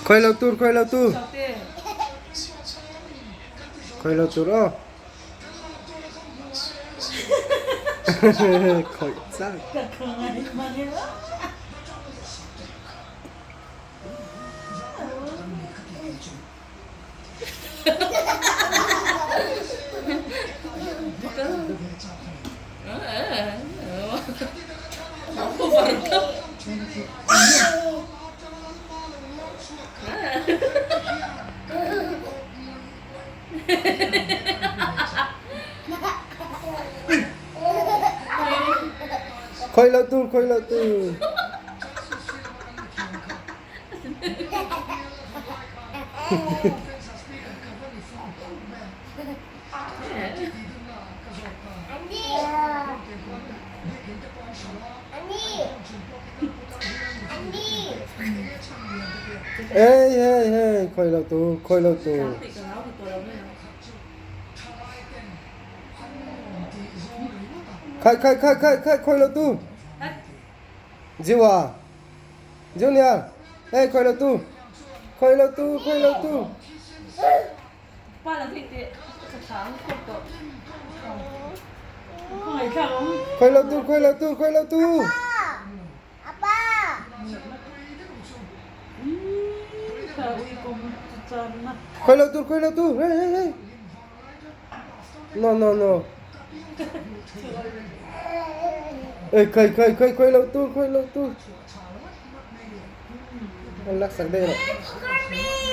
Khoi lo tur, khoi lo tur. Khoi lo tur aw. Khoi chak. Khoi lo tur, khoi lo tur. Hey hey hey, khoi lo tu, khoi lo tu. Khai khai khai khai khai khoi lo tu. Jiwa. Junior. Hey khoi lo tu. Khoi lo tu, khoi lo tu. Khoi lo tu, khoi lo tu, khoi lo tu. Khoi lo tu, khoi lo tu. Hey hey hey. No no no. Ê khoi khoi khoi khoi lo tu, khoi lo tu. An lak sak deuh rawh.